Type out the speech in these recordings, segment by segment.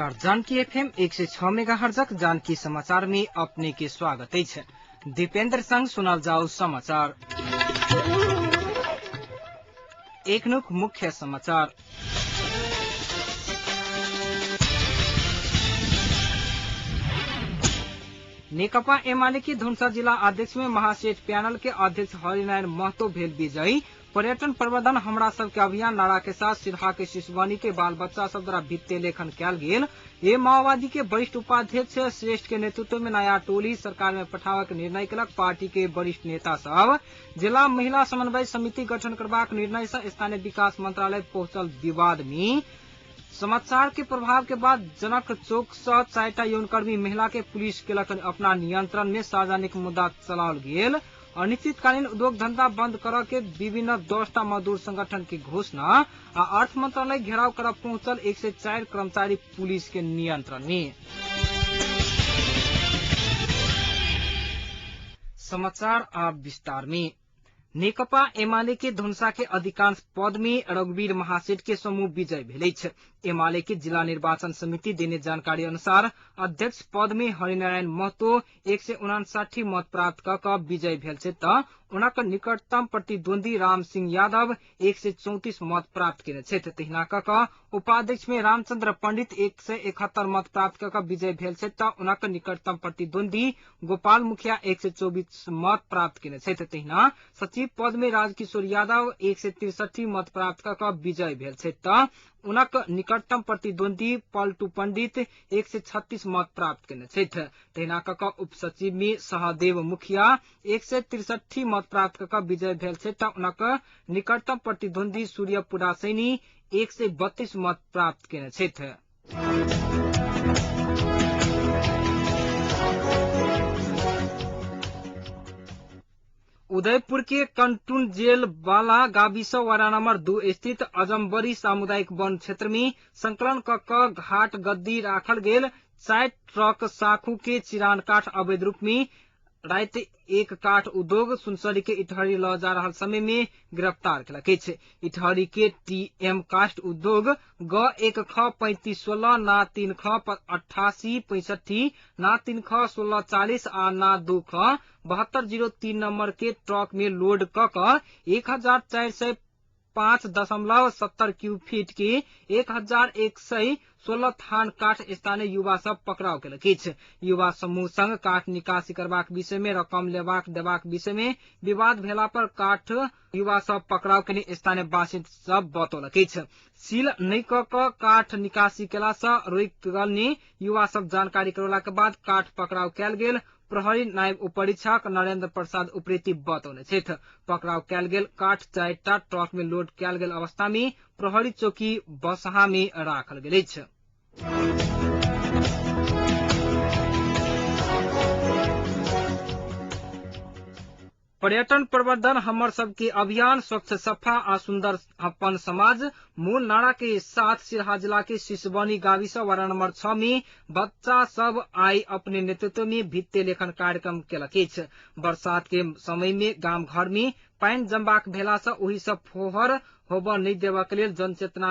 नमस्कार, जानकी एफएम 106 मेगाहर्जक जानकी समाचार में अपने के स्वागत अछि। दीपेंद्र संग सुनल जाओ समाचार। एकनुक मुख्य समाचार। नेकपा एमाले की धुनसा जिला अध्यक्ष में महासेठ पैनल के अध्यक्ष हरिनारायण महतो भेल विजयी। पर्यटन प्रवर्धन हमरा सब के अभियान नारा के साथ सिरहा के शिशुवानी के बाल बच्चा सब द्वारा भित्ते लेखन कयल गेल। ये माओवादी के वरिष्ठ उपाध्यक्ष श्रेष्ठ के नेतृत्व में नया टोली सरकार में पठाबऽ के निर्णय केलक। पार्टी के वरिष्ठ नेता सब जिला महिला समन्वय समिति गठन करबाक निर्णय से स्थानीय विकास मंत्रालय पहुंचल विवाद में। समाचार के प्रभाव के बाद जनक चौक से 4टा यौनकर्मी महिला के पुलिस केलक अपना नियंत्रण में। सार्वजनिक मुद्दा चलाओल गेल। अनिश्चितकालीन उद्योग धंधा बंद कर के विभिन्न 10टा मजदूर संगठन की घोषणा आ अर्थ मंत्रालय घेराव कर पहुंचल 104 कर्मचारी पुलिस के नियंत्रण में। समाचार आप विस्तार में। नेकपा एमाले के धुनसा के अधिकांश पद में रघुवीर महासेठ के समूह विजय भेल अछि। एमाले के जिला निर्वाचन समिति देने जानकारी अनुसार अध्यक्ष पद में हरिनारायण महतो 159 मत प्राप्त क विजय भेल छै त हुनक निकटतम प्रतिद्वंदी राम सिंह यादव 134 मत प्राप्त केने छथि। तहिना क उपाध्यक्ष में रामचंद्र पंडित 171 मत प्राप्त क विजय भेल छै त हुनक निकटतम प्रतिद्वंदी गोपाल मुखिया 124 मत प्राप्त केने छथि। तहिना सचिव पद में राजकिशोर यादव 163 मत प्राप्त क विजय भेल छै त हुनक निकटतम प्रतिद्वंदी पलटू पंडित 136 मत प्राप्त केने छथि। तहिना क उप सचिव में सहदेव मुखिया 163 मत प्राप्त क विजय भेल छै त हुनक निकटतम प्रतिद्वंदी सूर्य पुडासैनी 132 मत प्राप्त केने छथि। उदयपुर के कंटून जेल वाला गाविस वार्ड नंबर 2 स्थित अजमबरी सामुदायिक वन क्षेत्र में संकलन क घाट गद्दी राखल गेल 4 ट्रक साखू के चिरान काठ अवैध रूप में राति एक काठ उद्योग सुनसरी के इटहरी ल जा रहल समय में गिरफ्तार केलक अछि। इटहरी के टीएम कास्ट उद्योग ग 1 ख 35 16 ना 3 ख 88 65 ना 3 ख 16 40 आ ना 2 ख 72 03 नंबर के ट्रक में लोड क 1405.70 क्यूब फीट के 1116 थान काठ स्थानीय युवा सब पकड़ाव केलक अछि। युवा समूह संग काठ निकासी करबाक विषय में रकम लेबाक देबाक विषय में विवाद भेला पर काठ युवा सब पकड़ाव केने स्थानीय वासी सब बतौलक अछि। सील नहि क काठ निकासी केला सँ रोकि युवा सब जानकारी करौला के बाद काठ पकड़ाव कयल गेल। प्रहरी नायब उपरीक्षक नरेंद्र प्रसाद उप्रेती बतौने छथि। पकड़ाव कयल गेल काठ 4टा ट्रक में लोड कयल गेल अवस्था में प्रहरी चौकी बसहा में राखल गेल अछि। पर्यटन प्रवर्धन हमर सबके अभियान स्वच्छ सफा आ सुंदर अपन समाज मूल नारा के साथ सिरहा जिला के शिशुबनी गाविस वार्ड नंबर 6 में बच्चा सब आई अपने नेतृत्व में भित्ते लेखन कार्यक्रम केलक अछि। बरसात के समय में गाम घर में पानि जमबाक भेला से ओहि सब फोहर होबऽ नहि देबऽ के लेल जनचेतना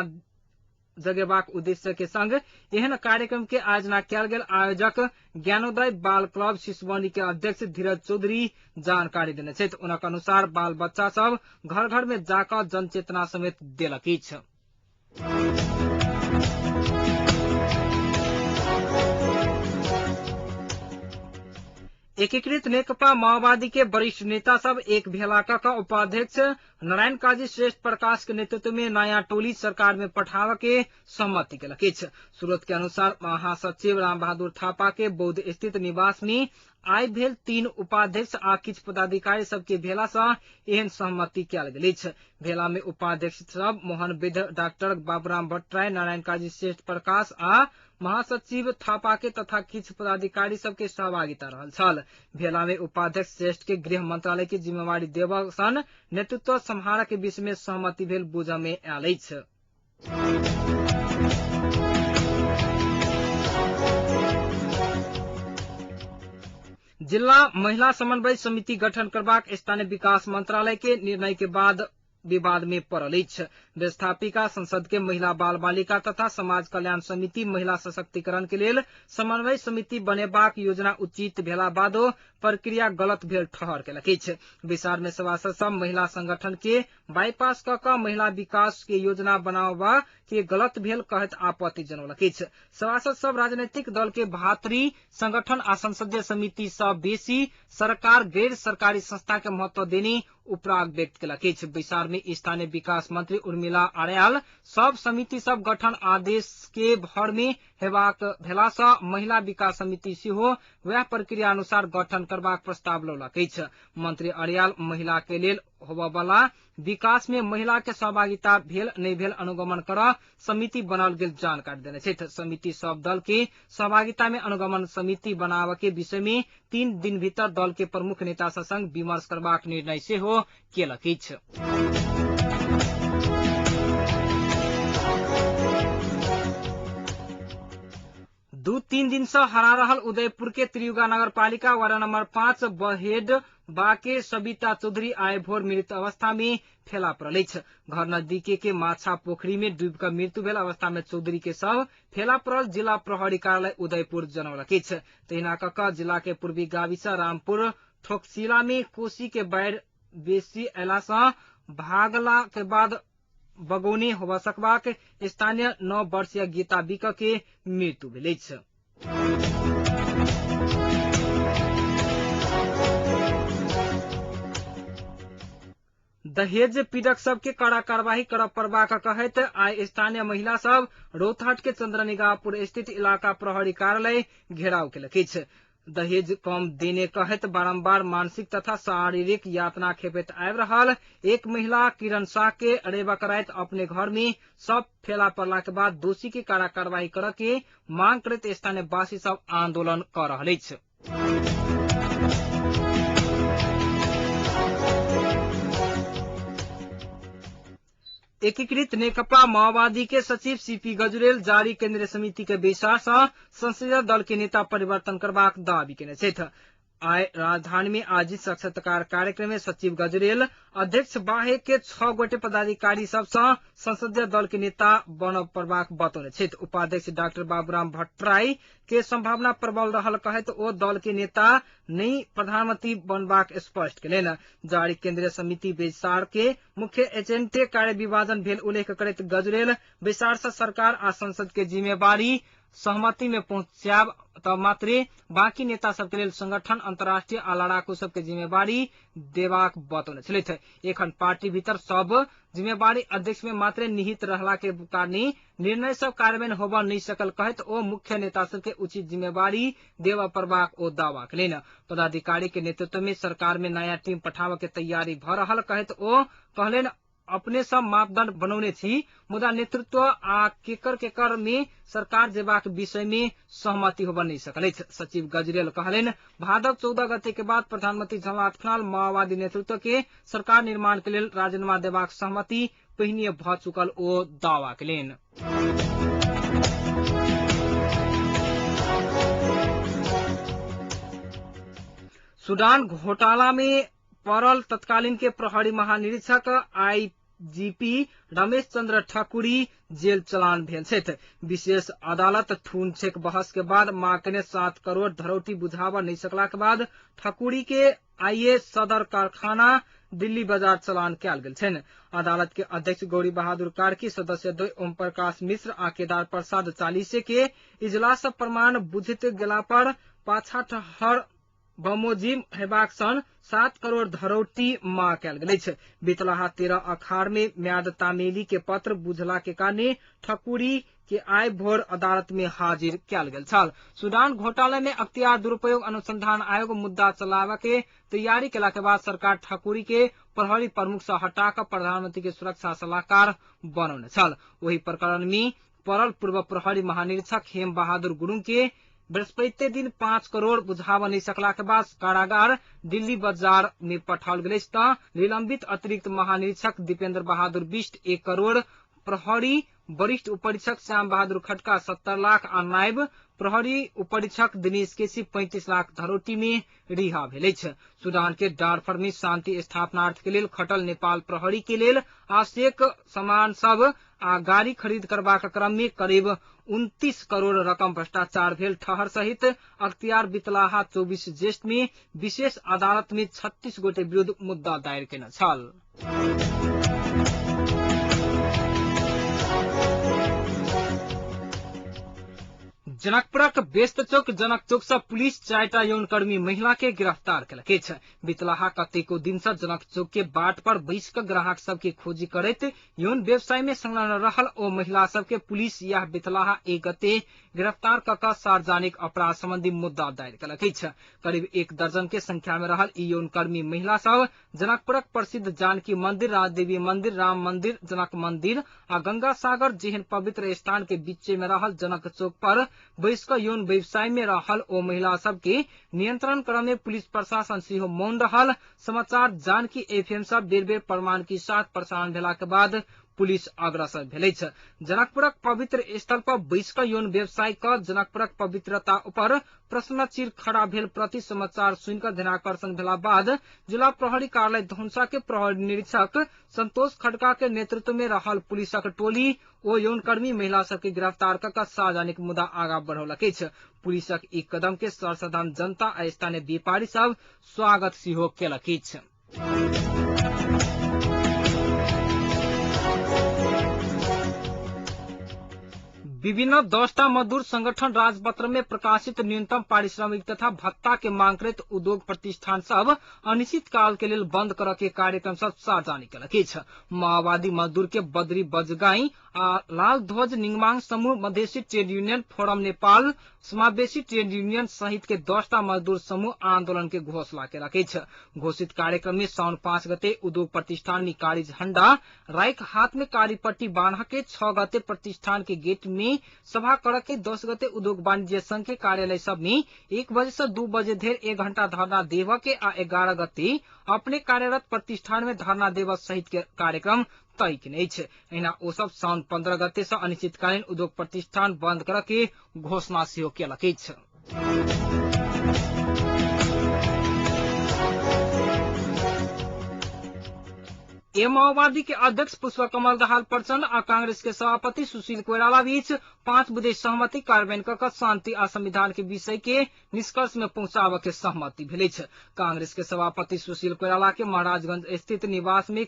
जगेबाक उद्देश्य के संग एहन कार्यक्रम के आयोजना कयल गेल। आयोजक ज्ञानोदय बाल क्लब शिशुबनी के अध्यक्ष धीरज चौधरी जानकारी देने छथि। हुनक अनुसार बाल बच्चा सब घर घर में जाकऽ जनचेतना समेत देलक अछि। एकीकृत नेकपा माओवादी के वरिष्ठ नेता सब एक भेला क उपाध्यक्ष नारायण काजी श्रेष्ठ प्रकाश के नेतृत्व में नया टोली सरकार में पठाव के सहमति केलक अछि। स्रोत के अनुसार महासचिव राम बहादुर थापा के बौद्ध स्थित निवास में आइ भेल 3 उपाध्यक्ष आ किछु पदाधिकारी सबके भेला सँ एहन सहमति कयल गेल अछि। भेला में उपाध्यक्ष सब मोहन वैद्य, डॉक्टर बाबूराम भट्टराई, नारायण काजी श्रेष्ठ प्रकाश आ महासचिव थापा के तथा किछु पदाधिकारी सबके सहभागिता रहल छल। भेला में उपाध्यक्ष श्रेष्ठ के गृह मंत्रालय के जिम्मेवारी देबऽ सन नेतृत्व सम्हारऽ के विषय में सहमति भेल बुझऽ में आयल अछि। जिला महिला समन्वय समिति गठन करबाक स्थानीय विकास मंत्रालय के निर्णय के बाद विवाद में पड़ल अछि। व्यवस्थापिका संसद के महिला बाल बालिका तथा समाज कल्याण समिति महिला सशक्तिकरण के लेल समन्वय समिति बनेबाक योजना उचित भेला बादो प्रक्रिया गलत भेल ठहर केलक अछि। बैसार में सभासद सब महिला संगठन के बाईपास क क महिला विकास के योजना बनाबा के गलत भेल कहैत आपत्ति जनौलक अछि। सभासद सब राजनीतिक दल के भातृ संगठन आ संसदीय समिति सँ बेसी सरकार गैर सरकारी संस्था के महत्व देने उपराग व्यक्त केलक अछि। बैसार में स्थानीय विकास मंत्री उर्मिला आर्याल सब समिति सब गठन आदेश के भर में हेबाक भेला सँ महिला विकास समिति सेहो वएह प्रक्रिया अनुसार गठन करबाक प्रस्ताव लौलक अछि। मंत्री आर्याल महिला के लेल होबयवला विकास में महिला के सहभागिता भेल नहि भेल अनुगमन कर समिति बनाओल गेल जानकारी देने छथि। समिति सब दल के सहभागिता में अनुगमन समिति बनाबय के विषय में 3 दिन भीतर दल के प्रमुख नेता संग विमर्श करबाक निर्णय सेहो केलक अछि। दू तीन दिन से हरा रहल उदयपुर के त्रियुगा नगरपालिका वार्ड नंबर 5 बहेड बाके सविता चौधरी आइ भोर मृत अवस्था में फेला पड़ल अछि। घर नजदीके के माछा पोखरी में डूबि कऽ मृत्यु भेल अवस्था में चौधरी के शव फेला पड़ल जिला प्रहरी कार्यालय उदयपुर जनौलक अछि। तहिना कऽ कऽ जिला के पूर्वी गाविसा रामपुर ठोकसिला में कोसी के बाढ़ि बेसी अयला सँ भागला के बाद बगौनी होबय सकबाक स्थानीय 9 वर्षीय गीता बिक के मृत्यु भेल अछि। दहेज पीड़क सबके कड़ा कार्यवाही करय पड़बाक कहैत आइ स्थानीय महिला सब रौतहट के चंद्रनिगाहपुर स्थित इलाका प्रहरी कार्यालय घेराव केलक अछि। दहेज कम देने कहैत बारंबार मानसिक तथा शारीरिक यातना खेपैत आबि रहल एक महिला किरण शाह के अरेबक राति अपने घर में सब फेला पड़ला के बाद दोषी के कड़ा कार्यवाही करय के मांग करैत स्थानीय वासी सब आंदोलन कऽ रहल अछि। एकीकृत नेकपा माओवादी के सचिव सीपी गजुरेल जारी केंद्रीय समिति के बैसार सँ संसदीय दल के नेता परिवर्तन करबाक दावी केने छथि। आइ राजधानी में आयोजित साक्षात्कार कार्यक्रम में सचिव गजुरेल अध्यक्ष बाहेक के 6 गोटे पदाधिकारी सब सँ संसदीय दल के नेता बनब पड़बाक बतौने छथि। उपाध्यक्ष डाक्टर बाबूराम भट्टराई के संभावना प्रबल रहल कहैत ओ दल के नेता नई प्रधानमंत्री बनबाक स्पष्ट केलनि। जारी केंद्रीय समिति बैसार के मुख्य एजेंडे कार्य विभाजन भेल उल्लेख करैत गजुरेल बैसार सँ सरकार आ संसद के जिम्मेवारी सहमति में पहुंचाब त मात्रे बाकी नेता सबके लेल संगठन अंतर्राष्ट्रीय आ लड़ाकू सबके जिम्मेवारी देबाक बतौने छलथि। एखन पार्टी भीतर सब जिम्मेवारी अध्यक्ष में मात्रे निहित रहला के कारणे निर्णय सब कार्यान्वयन होबय नहि सकल कहैत ओ मुख्य नेता सबके उचित जिम्मेवारी देबय पड़बाक ओ दावा केलनि। पदाधिकारी के नेतृत्व में सरकार में नया टीम पठाबय के तैयारी भ रहल कहैत ओ कहलनि अपने सब मापदंड बनौने छी मुदा नेतृत्व आ केकर केकर में सरकार जेबाक विषय में सहमति होबय नहि सकल अछि। सचिव गजरेल कहलनि भादव 14 गते के बाद प्रधानमंत्री झलनाथ खनाल माओवादी नेतृत्व के सरकार निर्माण के लेल राजीनामा देबाक सहमति पहिने भ चुकल ओ दावा केलनि। सूडान घोटाला में पड़ल तत्कालीन के प्रहरी महानिरीक्षक आईजीपी रमेश चंद्र ठकुरी जेल चलान भेल छथि। विशेष अदालत थून छेक बहस के बाद मांग 7 करोड़ धरौटी बुझाबऽ नहि सकला के बाद ठकुरी के आईए सदर कारखाना दिल्ली बाजार चलान कयल गेल छनि। अदालत के अध्यक्ष गौरी बहादुर कार्की, सदस्य द्वय ओम प्रकाश मिश्र आ केदार प्रसाद चालीसे के इजलास प्रमाण बुझित गेला पर पाछा ठहर बमोजिम हेबाक सन 7 करोड़ धरौटी मांग कयल गेल अछि। बीतलाहा 13 अखाड़ में म्याद तामेली के पत्र बुझला के कारणे ठकुरी के आइ भोर अदालत में हाजिर कयल गेल छल। सूडान घोटाला में अख्तियार दुरुपयोग अनुसंधान आयोग मुद्दा चलाबय के तैयारी केला के बाद सरकार ठकुरी के प्रहरी प्रमुख से हटा कऽ प्रधानमंत्री के सुरक्षा सलाहकार बनौने छल। ओहि प्रकरण में पड़ल पूर्व प्रहरी महानिरीक्षक हेम बहादुर गुरूङ के बृहस्पति दिन 5 करोड़ बुझाबऽ नहि सकला के बाद कारागार दिल्ली बाजार में पठाओल गेल अछि त निलंबित अतिरिक्त महानिरीक्षक दीपेन्द्र बहादुर बिष्ट 1 करोड़ प्रहरी वरिष्ठ उपरीक्षक श्याम बहादुर खड्का 70 लाख आ नायब प्रहरी उपरीक्षक दिनेश केसी 35 लाख धरोटी में रिहा भेल अछि। सुडान के डारफर में शांति स्थापनार्थ के लेल खटल नेपाल प्रहरी के लेल आवश्यक सामान सब आ गाड़ी खरीद करबाक क्रम में करीब 29 करोड़ रकम भ्रष्टाचार भेल ठहर सहित अख्तियार बितलाहा 24 ज्येष्ठ में विशेष अदालत में 36 गोटे विरुद्ध मुद्दा दायर केने छल। जनकपुरक व्यस्त चौक जनक चौक से पुलिस 4टा यौनकर्मी महिला के गिरफ्तार केलक अछि। बितलाहा कतेको दिन से जनक चौक के बाट पर बैस क ग्राहक सबके खोजी करैत यौन व्यवसाय में संलग्न रहल ओ महिला सबके पुलिस यह बितलाहा 1 गते गिरफ्तार क क सार्वजनिक अपराध संबंधी मुद्दा दायर केलक अछि। करीब 1 दर्जन के संख्या में रहल ई यौनकर्मी महिला सब जनकपुरक प्रसिद्ध जानकी मंदिर, राजदेवी मंदिर, राम मंदिर, जनक मंदिर आ गंगा सागर जेहन पवित्र स्थान के बीच में रहल जनक चौक पर बैस क यौन व्यवसाय में रहल ओ महिला सबके नियंत्रण क्रम में पुलिस प्रशासन सेहो मौन रहल समाचार जानकी एफएम सब बेर बेर प्रमाण के साथ प्रसारण भेला के बाद पुलिस अग्रसर भेल अछि। जनकपुरक पवित्र स्थल पर बैस क यौन व्यवसाय क जनकपुरक पवित्रता ऊपर प्रश्न चिन्ह खड़ा भेल प्रति समाचार सुनिकर ध्यानाकर्षण भेला बाद जिला प्रहरी कार्यालय धनुषा के प्रहरी निरीक्षक संतोष खड़का के नेतृत्व में रहल पुलिसक टोली ओ यौनकर्मी महिला सबके गिरफ्तार क क सार्वजनिक मुद्दा आगा बढ़ौलक अछि। पुलिसक ई कदम के सर्वसाधारण जनता आ स्थानीय व्यापारी सब स्वागत सेहो केलक अछि। विभिन्न 10टा मजदूर संगठन राजपत्र में प्रकाशित न्यूनतम पारिश्रमिक तथा भत्ता के मांग करैत उद्योग प्रतिष्ठान सब अनिश्चित काल के लेल बंद करऽ के कार्यक्रम सब सार्वजनिक केलक अछि। माओवादी मजदूर के बद्री बजगाई आ लाल ध्वज निंगमांग समूह, Madhesi trade union forum Nepal, समावेशी ट्रेड यूनियन सहित के 10टा मजदूर समूह आंदोलन के घोषणा केलक अछि। घोषित कार्यक्रम में साउन 5 गते उद्योग प्रतिष्ठान में कारी झंडा राइक हाथ में कारी पट्टी बांध के 6 गते प्रतिष्ठान के गेट में सभा कर के 10 गते उद्योग वाणिज्य संघ के कार्यालय सब में 1 बजे से 2 बजे धरि 1 घंटा धरना देव के आ 11 गते अपने कार्यरत प्रतिष्ठान में धरना देव सहित के कार्यक्रम तय केने अछि। एहिना ओ सब साउन 15 गते से अनिश्चितकालीन उद्योग प्रतिष्ठान बंद कर के घोषणा सेहो केलक अछि। माओवादी के अध्यक्ष पुष्प कमल दाहाल प्रचण्ड आ कांग्रेस के सभापति सुशील कोइराला बीच 5 बुँदे सहमति कार्यान्वयन क शांति आ संविधान के विषय के निष्कर्ष में पहुंचाबऽ के सहमति भेल अछि। कांग्रेस के सभापति सुशील कोइराला के महाराजगंज स्थित निवास में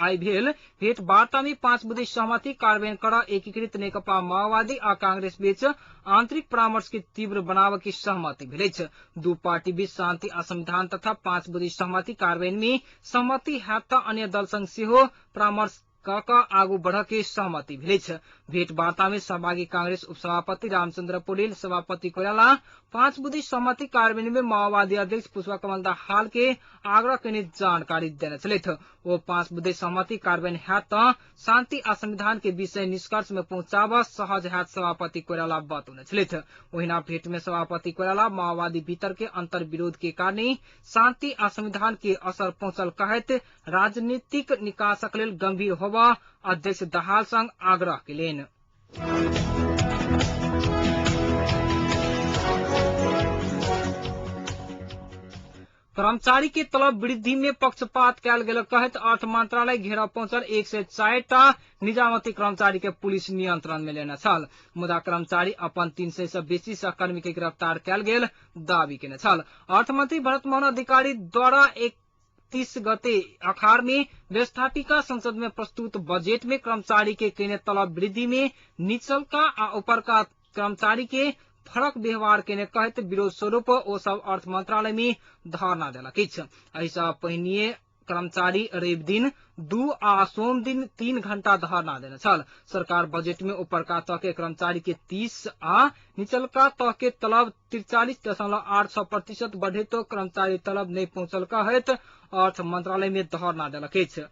आइ भेल भेट वार्ता में 5 बुँदे सहमति कार्यान्वयन कर एकीकृत नेकपा माओवादी आ कांग्रेस बीच आंतरिक परामर्श के तीव्र बनाव की सहमति भेल अछि। दू पार्टी बीच शांति आ संविधान तथा 5 बुँदे सहमति कार्यान्वयन में सहमति हैत त अन्य दल संग सेहो परामर्श क क आगू बढ़ के सहमति भेल अछि। भेट वार्ता में सहभागी कांग्रेस उपसभापति रामचंद्र पौडेल, सभापति कोइराला 5 बुँदे सहमति कार्यान्वयन में माओवादी अध्यक्ष पुष्प कमल दाहाल के आग्रह केने जानकारी देने छलथि। ओ 5 बुँदे सहमति कार्यान्वयन हैत त शांति आ संविधान के विषय निष्कर्ष में पहुंचाब सहज हैत सभापति कोइराला बतौने छलथि। ओहिना भेट में सभापति कोइराला माओवादी भीतर के अंतर्विरोध के कारण शांति आ संविधान के असर पहुंचल कहैत राजनीतिक निकासक लेल गंभीर होब अध्यक्ष दाहाल संग आग्रह केलनि। कर्मचारी के तलब वृद्धि में पक्षपात कयल गेल कहैत अर्थ मंत्रालय घेराव पहुंचल 104टा निजामती कर्मचारी के पुलिस नियंत्रण में लेने छल। मुदा कर्मचारी अपन 300 से बेसी सहकर्मी के गिरफ्तार कयल गेल दावी केने छल। अर्थमंत्री भरत मोहन अधिकारी द्वारा 31 गते अखार में व्यवस्थापिका संसद में प्रस्तुत बजट में कर्मचारी के केने तलब वृद्धि में निचलका आ ऊपरका कर्मचारी के फरक व्यवहार केने कहैत विरोध स्वरूप ओ सब अर्थ मंत्रालय में धरना देलक अछि। एहिसँ पहिनिये कर्मचारी रवि दिन 2 आ सोम दिन 3 घंटा धरना देने छल। सरकार बजट में ऊपरका तह के कर्मचारी के 30 आ निचलका तह के तलब 43.86% बढ़े तो कर्मचारी तलब नहीं पहुंचल कहैत अर्थ मंत्रालय में धरना देलक अछि।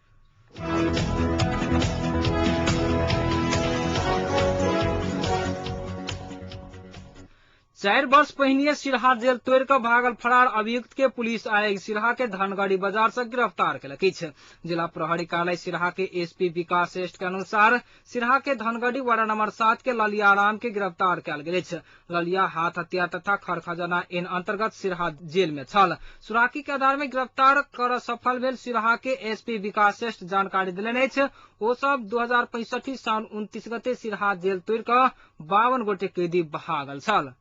4 वर्ष पहिने सिरहा जेल तोड़ कऽ भागल फरार अभियुक्त के पुलिस आइ सिरहा के धनगढ़ी बाजार से गिरफ्तार केलक अछि। जिला प्रहरी कार्यालय सिरहा के एसपी विकास श्रेष्ठ के अनुसार सिरहा के धनगढ़ी वार्ड नंबर 7 के ललिया राम के गिरफ्तार कयल गेल अछि। ललिया हाथ हत्या तथा खर खजाना एन अंतर्गत सिरहा जेल में छल। सुराकी के आधार में गिरफ्तार कर सफल भेल सिरहा के एसपी विकास श्रेष्ठ जानकारी देलनि अछि। ओ सब 2065 साउन 29 गते सिरहा जेल तोड़ कऽ 52 गोटे कैदी भागल छल।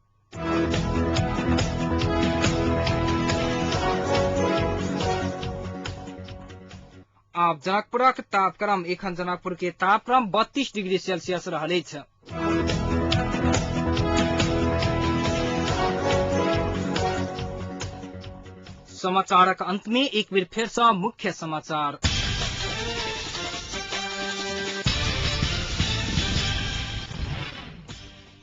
आब जनकपुरक तापक्रम। एखन जनकपुर के तापक्रम 32 डिग्री सेल्सियस रहल अछि। समाचारक अंत में एक बेर फेर सँ मुख्य समाचार।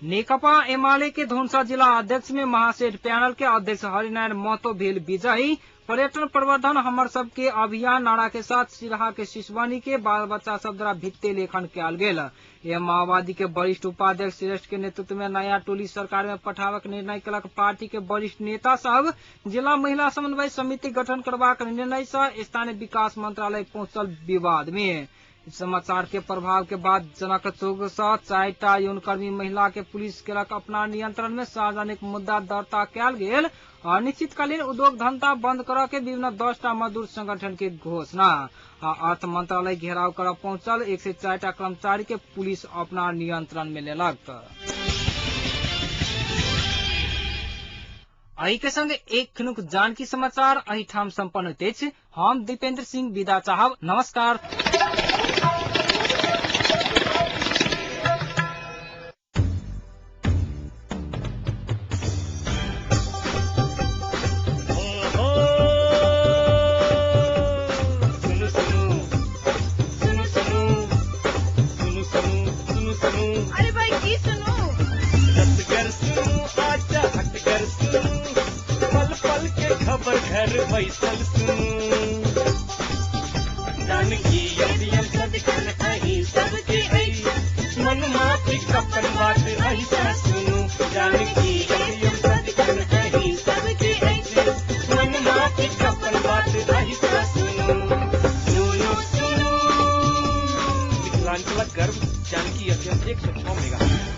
नेकपा एमाले के धनुषा जिला अध्यक्ष में महासेठ पैनल के अध्यक्ष हरिनारायण महतो भेल विजयी। पर्यटन प्रवर्धन हमर सबके अभियान नारा के साथ सिरहा के सिसवनी के बाल बच्चा सब द्वारा भित्ति लेखन कयल गेल। यह माओवादी के वरिष्ठ उपाध्यक्ष श्रेष्ठ के नेतृत्व में नया टोली सरकार में पठाबक निर्णय केलक पार्टी के वरिष्ठ नेता सब। जिला महिला समन्वय समिति गठन करबाक निर्णय से स्थानीय विकास मंत्रालय पहुंचल विवाद में। समाचार के प्रभाव के बाद जनक चौक से 4टा यौनकर्मी महिला के पुलिस केलक अपना नियंत्रण में। सार्वजनिक मुद्दा दर्ता कयल गेल। अनिश्चितकालीन उद्योग धंधा बंद करऽ के विभिन्न 10टा मजदूर संगठन के घोषणा। अर्थ मंत्रालय घेराव कर पहुंचल 104टा कर्मचारी के पुलिस अपना नियंत्रण में लेलक। एहि के संग एक खनुक जानकी समाचार एहिठाम सम्पन्न होइत अछि। हम दीपेंद्र सिंह विदा चाहब। नमस्कार। अरे भाई की सुनू, सुनू आजा हटकर सुनू, पल पल के खबर घर बैसल सुनू। जानकी एफएम सदिखन अहीं सबके अछि, मन माफिक अपन बात अहीं सुनू। जानकी एफएम सदिखन अहीं सबके अछि, मन माफिक अपन बात अहीं सुनू। सुनू सुनू मिथिलांचलक गर्व जानकी एफएम 106 मेगा।